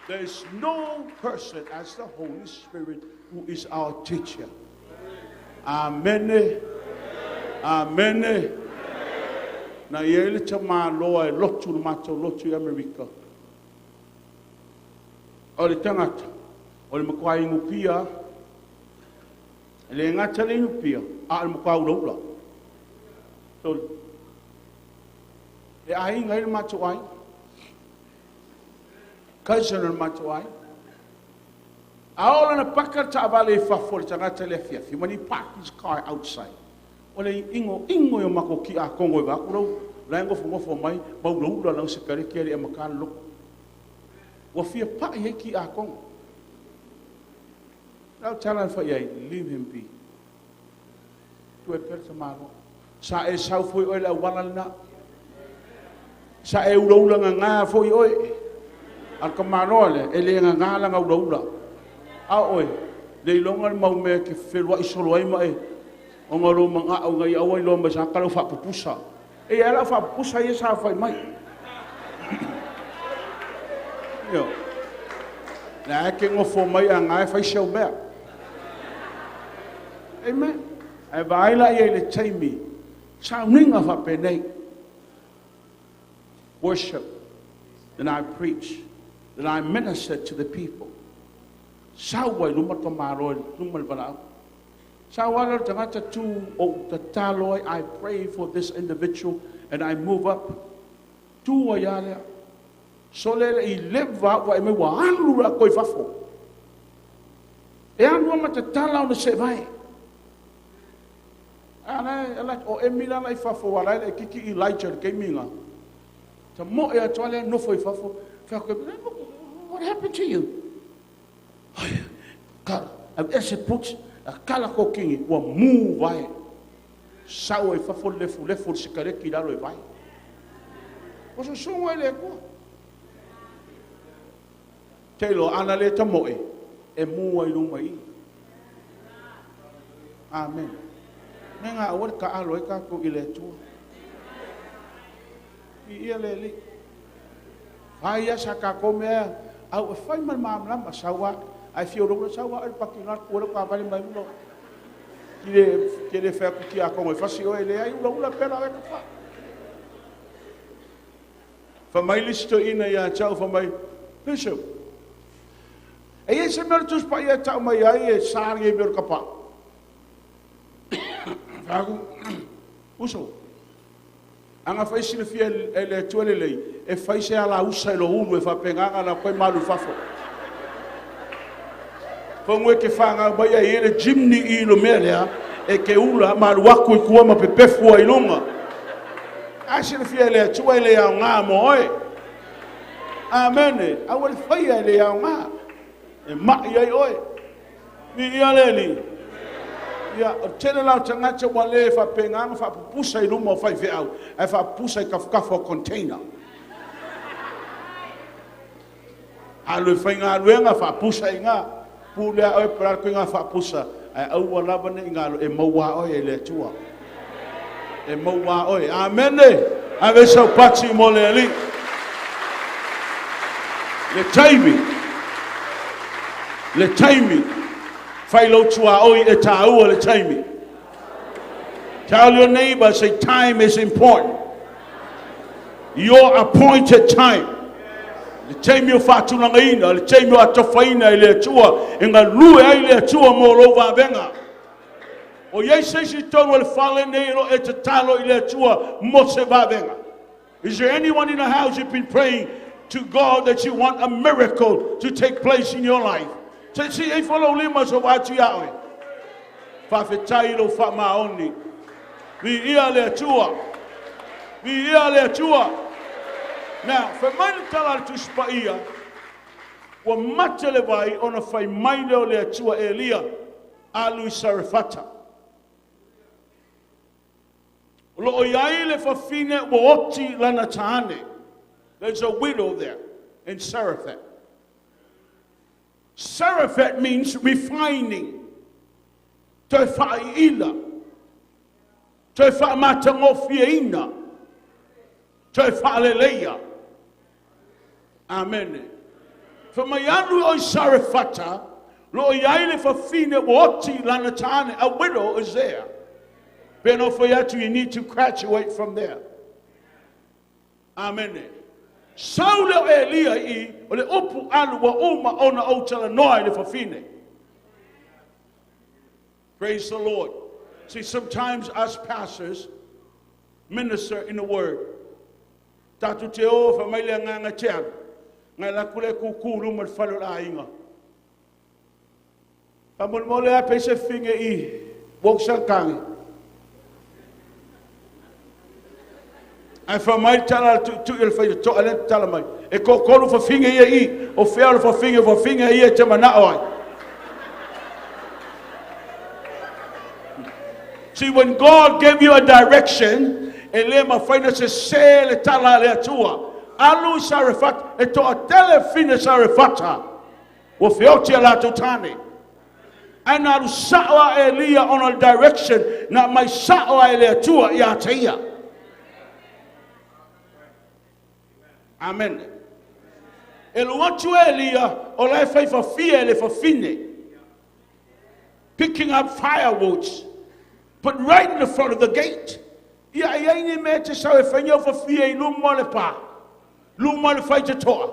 There is no person as the Holy Spirit who is our teacher. Amene. Amene. Na i ai le tamāloa e lotu le matou lotu i Amerika. O le tagata, o le matua inupia, e le gata le inupia, a o le matua ulaula. So, e aiga ai le matou aiga. Cousin o le matou aiga. A oo lana paka le taavale i fafo le tagata i le afiafi, when he parked his car outside, o le ingoingo i o matou kiakogo i vaeatu lau la e nofonofo mai ma ulaula lana sikareti e le i amata le lotu. Ua fia pai ai kiakogo. Lau tala na fai ai, leave him be. Tuu ai pea le tamaloa. Sa e sau foi oe i le auala lena. Sa e ulaula gaga foi oe. A o le tamaloa lea, e le gaga lana ulaula. A o oe, le iloga le mau mea e te feluai solo ai ma e, ona o lou manao ina ia aua iloa mai sa lau faapupusa. E i ai lau faapupusa ia sa fai mai. Io. La e ke ngofo mai a ngae fai se mea. Amen. Ae vaai la ia i le taimi, sauniga faapenei. Worship, then I preach, then I minister to the people. Sau ai luma le tamaloa i luma le valaau. Sau ala le tagata tu o tatalo ai, I pray for this individual and I move up. Tu ai a lea. Sole le i leva ua e mai ua alu la koi fafo. E alu ama tatala ona se vai. Ala ala o emi la i fafo ala le kiki Elijah le keiminga. Ta mo e atu ale nofo i fafo. What happened to you? Kala, ese puts, kala ko kingi, ua mu vai. Sau ai fafo lefu lefu le sikareti lalo e vai. O susunga i le kua. Te lo ana le tamoe, e mua i luma i. Amen. Me ngā awa ka alo e kākou i le Atua. I ia le li. Whai ia sa kākou mea, au e whai ma le māmlama, saua, ai fio rongo, saua, ai paki ngā kua ka vale mai ulo. Ki le, ki le whea kuki a kongo e whasi oe le ai ula ula pera oe ka wha. Wha mai listo ina ia tau, wha mai, Bishop, e ia se mea tus pa ia tau mai ai e sāri e mea ka pa. Whaku, uso, anga whai silafia e le atua le lei, e whai se ala usa e lo ulu e whapenganga na koe malu fafo. Whangu e ke whanga mai ai e le jimni i lo mea lea, e ke ula malu aku i kua ma pepefua i lunga. A silafia e le atua e le au ngā mo oe. Amene, aua le whaia e le au ngā. E mai ai oe. Mi ia le li. Ia, o tele lau tagata ua le faapegāga faapupusa i luma o faifeau, ae faapupusa i kafukafu o container. Alu e faigaluega faapusa i gā. Pule a oe pela koe ngā faapusa, ae aua lava nei ngā e maua oe e le Atua. E maua oe. Amene. Ave sau pati mo le Alii. Le taimi. Le taimi. Fai lou tuaoi e tāua le taimi. Tell your neighbor, say time is important. Your appointed time. Le taimi o faatulagaina, le taimi o atofaina i le Atua, e galue ai le Atua mo lou vavega. O iai se isi tonu o le fale nei e lo e tatalo i le Atua mo se vavega. Is there anyone in the house you've been praying to God that you want a miracle to take place in your life? Se si e follow lima so watu ia oe. Faafetai lou faamaoni. Viia le Atua. Viia le Atua. Now, fai mai le tala a le Tusi Paia, Ua mate le vai ona fai mai lea o le Atua Elia, alu i Sarefata. O lo o i ai le fafine ua oti lana tāne. There's a widow there in Sarefat. Sarefat means refining. Toe whaaiila. Toe whaamatagofieina. Toe whaaleleia. Amen. Fa mai alu o i Sarefata, lo o i ai le fafine ua oti lana tāne. A widow is there. Pe no fai atu, you need to graduate from there. Amen. Sau leo Elia i, o le upu alu wa uma ona o tala noa i le fafine. Praise the Lord. See, sometimes us pastors minister in the word. Tatu te o fa mai le nganga te alu. Ngai la kule kuku luma le falo la inga. Fa mo mo le a pese finge i wok kangi. Ai fa mai tala tu tu il fa to ale tala mai. E ko kolu fa finge ia i o fea le fa finge ia te mana oi. See, when God gave you a direction, e le mafaina se se le tala le atua. Alu Sarefata, e toa tele fine Sarefata. Ua feoti a latou tāne. Ai na alu sao a Elia on a direction, na mai sao a le atua ia te ia. Amen. E lu atu Elia, o lai fai fafia e le fafine. Picking up firewoods. But right in the front of the gate. Ia ai ai ni me te sau e whainga o fafia i luma le pā. Luma le whai te toa.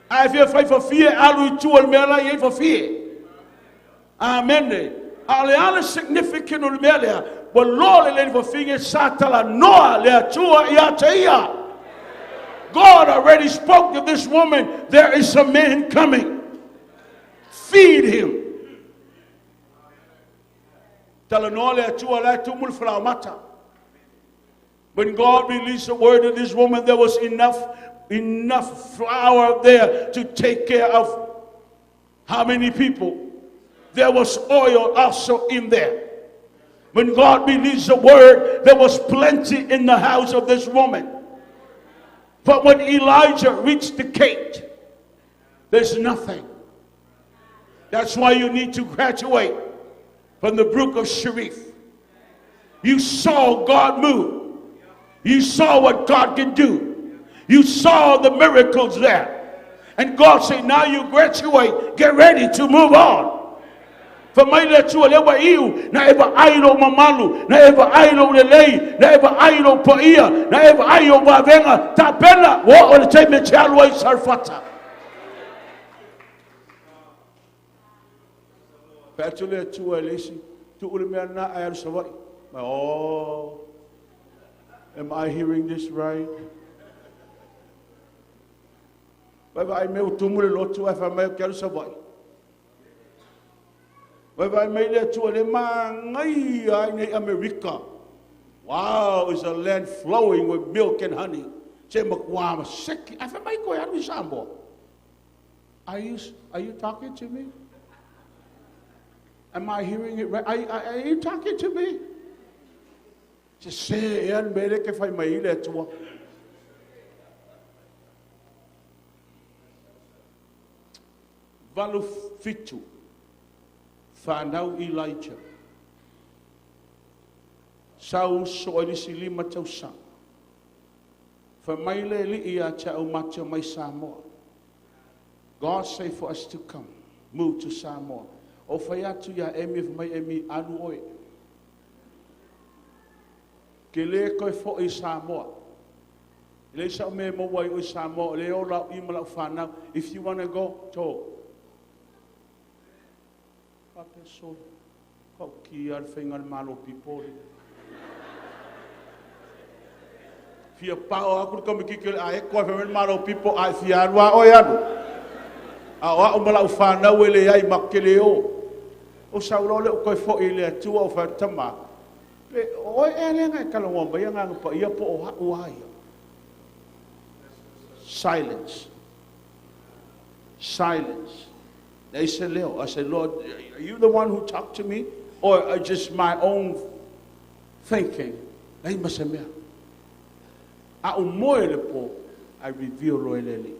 Ai fia whai fafia alu i tua le mea lai ei fafia. Amen. A le ale significant o le mea lea. Wa lo le le fafinge sa tala noa le atua ia te ia. God already spoke to this woman. There is a man coming. Feed him. Tala noa le atua lai tumul mata. When God released the word to this woman, there was enough flour there to take care of how many people? There was oil also in there. When God released the word, there was plenty in the house of this woman. But when Elijah reached the gate, there's nothing. That's why you need to graduate from the brook of Sharif. You saw God move. You saw what God can do. You saw the miracles there. And God said, now you graduate. Get ready to move on. Fa mai le atua le wa iu, na eva ai lo mamalu, na eva ai lo lelei, na eva ai lo paia, na eva ai o vavenga, ta pena, wa o le teime te alu ai Sarfata. Fa atu le atua e lesi, tu ule mea na ai alu sawai. Ma oh, am I hearing this right? Vai vai me utumu le lotu ai fa mai o ke alu sawai. Vai vai mai le atua le mangai ai nei Amerika. Wow, it's a land flowing with milk and honey. Se makwa seki. Ai fa mai ko alu Samoa. Are you talking to me? Am I hearing it right? Are you talking to me? Se se e an mere ke fai mai le atua. Valu fitu. Whanau Elijah. Sau so elisi lima tausa. Fa mai le li ia te au matua mai Samoa. God say for us to come, move to Samoa. O whai atu ia emi fa mai emi alu oe. Ke le koe fo i Samoa. Le sa me mo wai o Samoa le o lau i ma lau whanau. If you wanna go, to. Papeso, kau ki al whainga le malo pipoli. Fia pao aku ka miki ke a e koe whainga le malo pipo a fia anua oi anu. A o au mala whanau e le ai makele o. O saulo le o koe fo i le atua o whatama. Pe oi e le ngai kalonga mai nga pa ia po o ha ua ia. Silence. Silence. Leai se leo. I said, Lord, are you the one who talked to me? Or just my own thinking? Leai ma se mea. A ou moe i le po, I reveal loa e le Alii.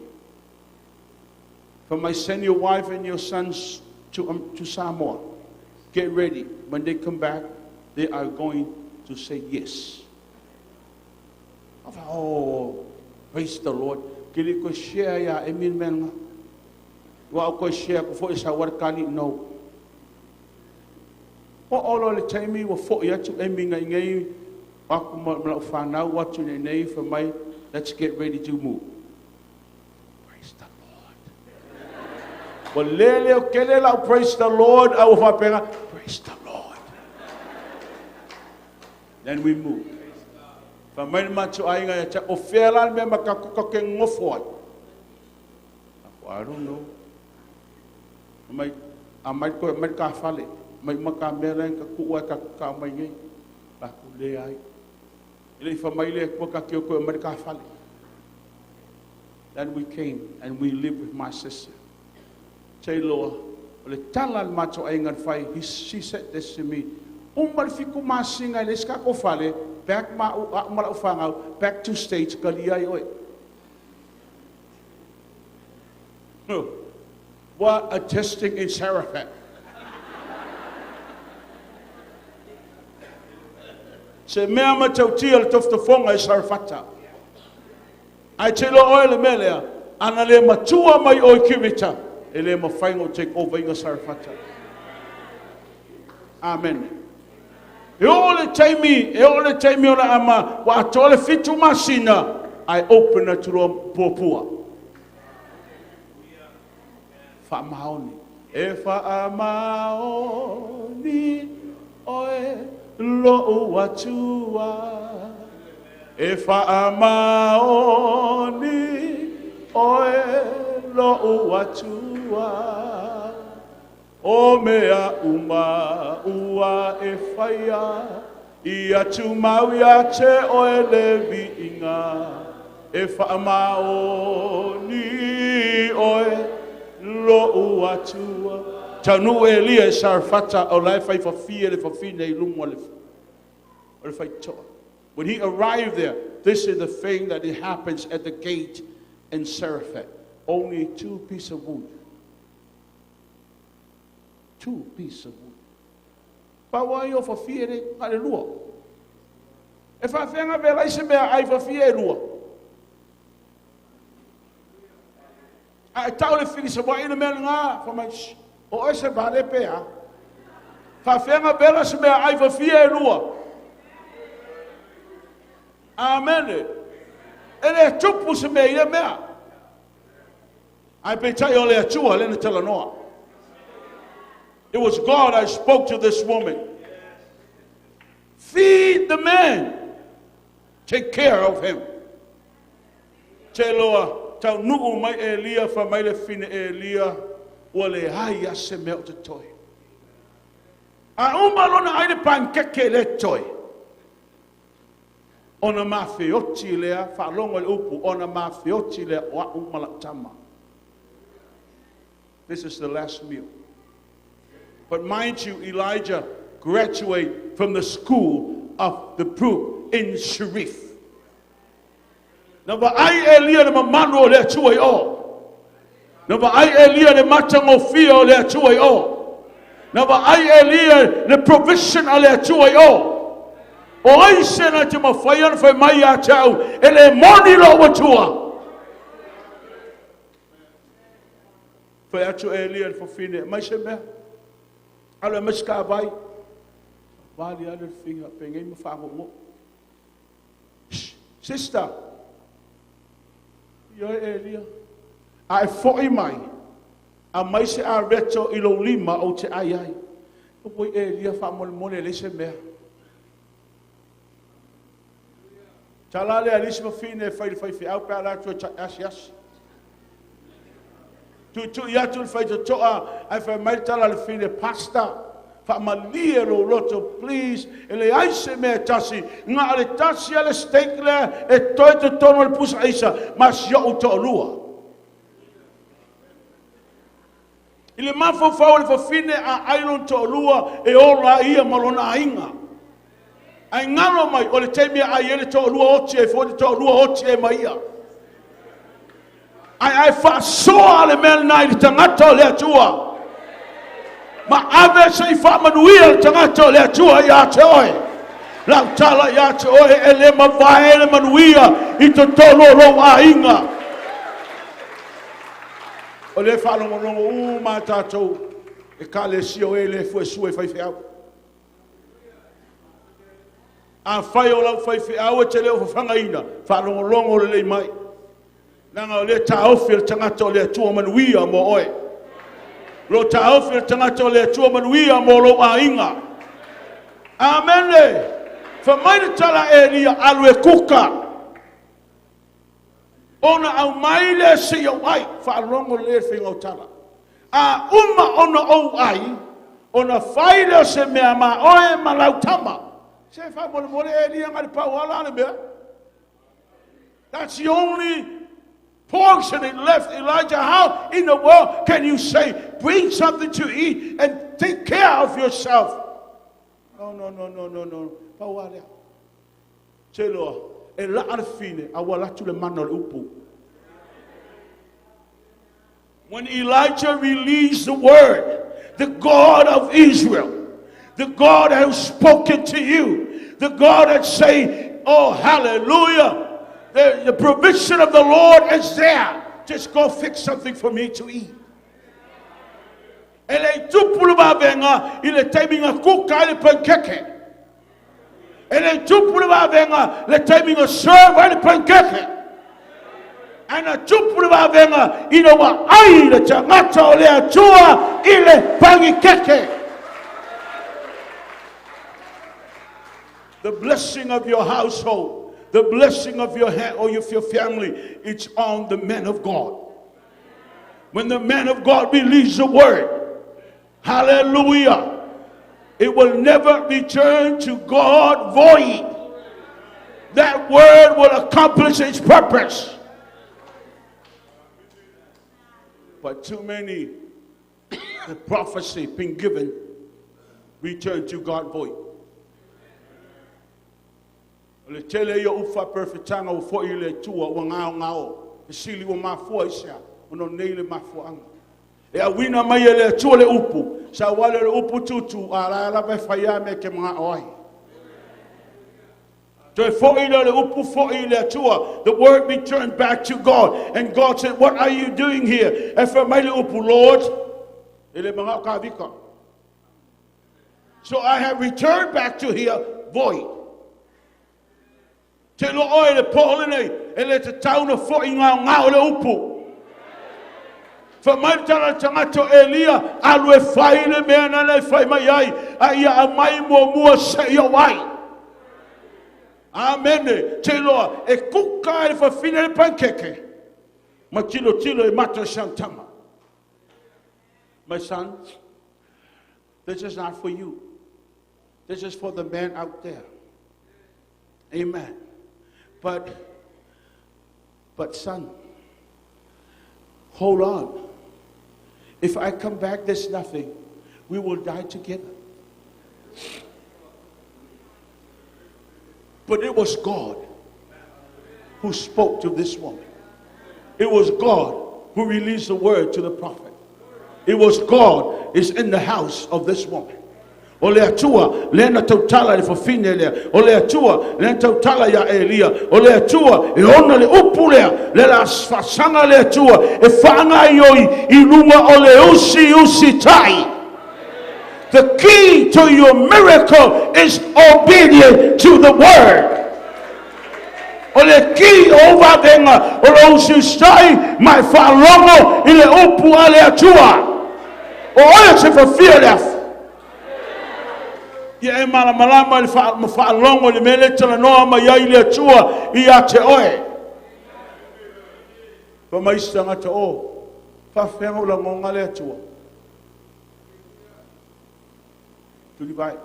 Fai mai, send your wife and your sons to Samoa. Get ready. When they come back, they are going to say yes. I thought, oh, praise the Lord. Ke le koe share ia Emi le mea lena. Ua ou koe share aku foi sa wara kali no. O olo le taimi ua foi atu Emi ngai nei aku ma lau whanau atu nei nei fai mai, let's get ready to move. Praise the Lord. Ua lele o kele lau praise the Lord a ua faapena, praise the Lord. Then we move. Fai mai le matou aiga ia te au, o fea la le mea ma ka ke gofo ai? I don't know. Mai, a mai koe, mai ka fale, mai uma ka mea la ka kuu ai ka ka mai nei. La ku le ai. E le i fai mai le Atua ka te o koe mai ka fale. Then we came and we lived with my sister. Te iloa, o le tala a le matou aiga na fai, he, she said this to me, uma le 7 masina e leai se tatou fale, back ma au, a'u ma la'u fanau, back to States, kalia ai oe. What a testing in Sarafat. Se mea matautia le tofotofoga i Sarafata. Ae te iloa oe le mea lea, ana le matua mai oe Kirita, e le mafai ona ou take over iga Sarafata. Amen. E oo le taimi, e oo le taimi o le ama, ua atoa le 7 masina, ae open atu loa puapua. Faamaoni. E faamaoni oe lou Atua. E faamaoni oe lou Atua. O mea uma ua e faia ia tumau ia te oe le viiga. E faamaoni oe lou Atua. Taunuu Elia i Sarafata o la e fai fafie le fafine i luga o le faitotoa. When he arrived there, this is the thing that it happens at the gate in Sarafat. Only 2 pieces of wood. 2 pieces of wood. Pau ai o fafie le ka le lua. E faafeaga vela i se mea ai fafie e lua. A e tau le filisa wa i le mea ngā, fa mai, shh, o e se vale pe a. Faafeaga vela se mea ai fafie e lua. Amen. E le tupu se mea ia mea. Ai peitai o le Atua le na talanoa. It was God I spoke to this woman. Feed the man. Take care of him. Te loa, tau nuu mai Elia, fa mai le fine Elia, ua le ai a se mea o te toe. A uma lona ai le pankeke le toe. Ona mafeoti lea, faalogo i le upu, ona mafeoti lea o a'u ma la'u tama. This is the last meal. But mind you, Elijah graduate from the school of the brook in Sharif. Na vaai Elia le mamalu o le Atua i o. Na vaai Elia le matagofie o le Atua i o. Na vaai Elia le provision a le Atua i o. O ai se na te mafai ona fai mai ia te au, e le moni lou Atua. Fai atu Elia le fafine, mai se mea. Alo e mai se ka vai. Vali ale le finga, penei ma whaangongo. Shh, sister. Ia e Elia. A e foi mai, a mai se a reto i lou lima o te ai ai. O poi Elia whaamolemole le se mea. Tala le alisi mafine e fai le fai whiau pe ala atu e ta asi asi. Tui tui atu le fai totoa, ai fai mai tala le fine pasta. Whaamalie lo loto, please. E le ai se mea tasi. Ngā le tasi a le steak lea e toi te tono le pusa isa. Ma si o to lua. I le mafaufau o le fafine a ai lona toalua e ola ai ia ma lona aiga. Ae galo mai o le taimi e ai ai le toalua oti ai foi le toalua oti ai ma ia. Ae faasoa le mea lena i le tagata o le Atua. Ma ave se i faamanuia le tagata o le Atua ia te oe. Lau tala ia te oe e le mavae le manuia i totonu o lou aiga. O le faalogologo uma tātou e ekalesia o e le fuesue faifeau. Afai o lau faifeau e te le o fafagaina, faalogologo lelei mai. Leaga o lea taofi e le tagata o le Atua manuia mo oe. Lo taofi e le tagata o le Atua manuia mo lou aiga. Amene. Fa mai le tala Elia alu e kuka. Ona aumai le se i ou ai. Faalogo lelei le faiga o tala. A uma ona ou ai, ona fai lea o se mea ma oe ma lau tama. Se faamolemole Elia nga le pau ala le mea. That's the only portion it left Elijah. How in the world can you say, bring something to eat and take care of yourself? No, no, no, no, no, no. Pau alea. Te loa, e laa le fine, a ua latu le mana o le upu. When Elijah released the word, the God of Israel, the God who spoken to you, the God that say, oh, hallelujah, the provision of the Lord is there. Just go fix something for me to eat. E le tupu le vavenga i le taimi nga kuka ai le pankeke. E le tupu le vavenga le taimi nga serve ai le pankeke. Ana tupu le vavenga ina ua ai le tagata o le Atua i le panikeke. The blessing of your household, the blessing of your or of your family, it's on the man of God. When the man of God releases the word, hallelujah, it will never return to God void. That word will accomplish its purpose. But too many the prophecy been given return to God void. O le tele ia ufa perfectanga o foi i le Atua ua ngao ngao. E sili ua mafua i sea, ona nei le mafuaanga. E awina mai e le Atua le upu, sa wale le upu tutu, a la lava e whaia me ke mga oai. Toe foi le upu foi le Atua. The word returned back to God. And God said, what are you doing here? E wha mai le upu, Lord, e le mga o ka vika. So I have returned back to here void. Te lo oe le pōle nei, e le te tauna foi ngā ngā o le upu. Fa mai tala tagata o Elia, alu e fai le mea na le fai mai ai, a ia a mai mua mua se i o ai. Amene. Te loa, e kuka e whawhine le pankeke. Ma tilo tilo e mata santama. My son, this is not for you. This is for the man out there. Amen. But son, hold on. If I come back, there's nothing. We will die together. But it was God who spoke to this woman. It was God who released the word to the prophet. It was God is in the house of this woman. O le Atua, le na tautala le fafine lea. O le Atua, le na tautala ia Elia. O le Atua, e ona le upu lea. Le la fasanga le Atua. E whaanga ioi i lunga o le usi usi tai. The key to your miracle is obedience to the word. O le ki o vavenga o le usi usi tai, mai whaalongo i le upu a le Atua. O oe se whawhia le afu. Ia e malamalama le whaalongo le mele tala noa mai ai le Atua i a te oe. Fa mai tangata o, whawhenga o la ngonga le Atua. Tulivai.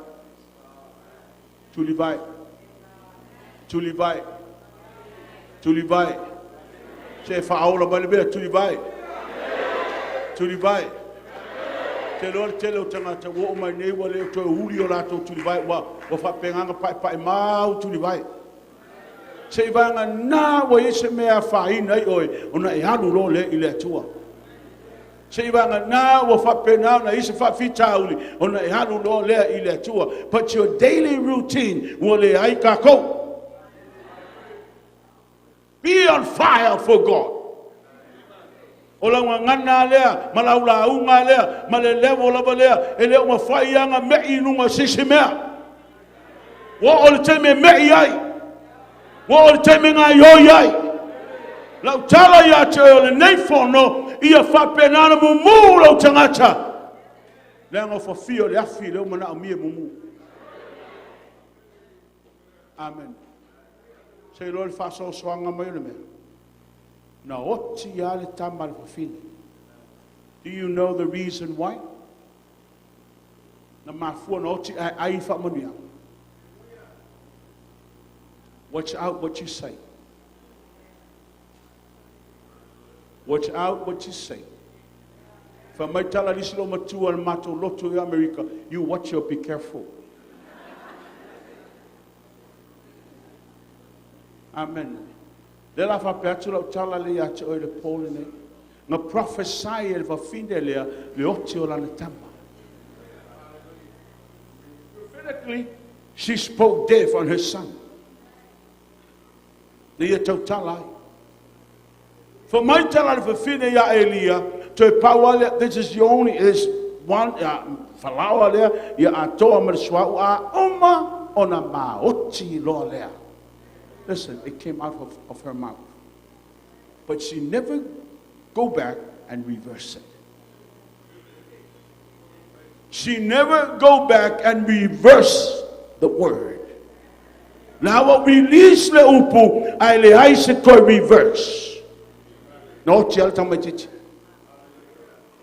Tulivai. Tulivai. Tulivai. Se whaola mai le mea, tulivai. Tulivai. Te loa le tele o tagata ua oo mai nei ua le toe uli o latou tulivae ua ua faapegaga paepae mau tulivae. Seiavagana ua i ai se mea e afaina ai oe ona e alu loa lea i le Atua. Seiavagana ua faapena ona i ai se faafitauli ona e alu loa lea i le Atua. But your daily routine ua leai takou. Be on fire for God. O lau gagana lea, ma lau lauga lea, ma le level lava lea, e le o mafai lava ona me'i i luga o se isi mea. Ua oo i le taimi e me'i ai. Ua oo i le taimi e gaoioi ai. Lau tala ia te oe o lenei fono, ia faapena ona mumu lou tagata. Leaga o fafia o le afi lea ua manaomia e mumu. Amen. Se iloa le faasoasoaga mai o le mea. Na oti lava le tama a le fafine. Do you know the reason why? Na mafua na oti ae ai faamanuiaga. Watch out what you say. Watch out what you say. Fa mai tala lisi lo matua le matou lotu i Amerika, you watch your be careful. Amen. Le la faapea atu lau tala le ia te oe le po lenei. Na prophesy e le fafine lea le oti o lana tama. Prophetically, she spoke death on her son. Le ia tautala ai. Fa mai tala le fafine ia Elia, toe pau lava lea, this is the only, is one, falaoa lea, ia atoa ma le suauu a uma ona maoti loa lea. Listen, it came out of her mouth. But she never go back and reverse it. She never go back and reverse the word. La ua release le upu ae leai se toe reverse. Na oti lava le tamaitiiti.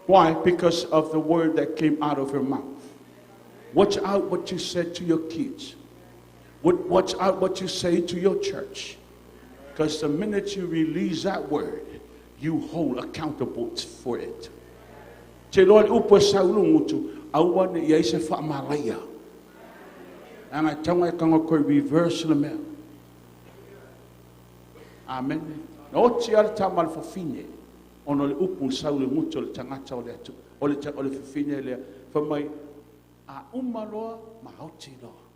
Why? Because of the word that came out of her mouth. Watch out what you said to your kids. Watch out what you say to your church. Because the minute you release that word, you hold accountable for it. Te loa le upu e sau i lugutu, aua ne i ai se faamalaia. Leaga e taga e taga koe reverse le mea. Amen. Na oti lava le tama a le fafine, ona o le upu na sau i le gutu o le tagata o le atu, o le, o le fafine lea. Fai mai, a uma loa, maoti loa.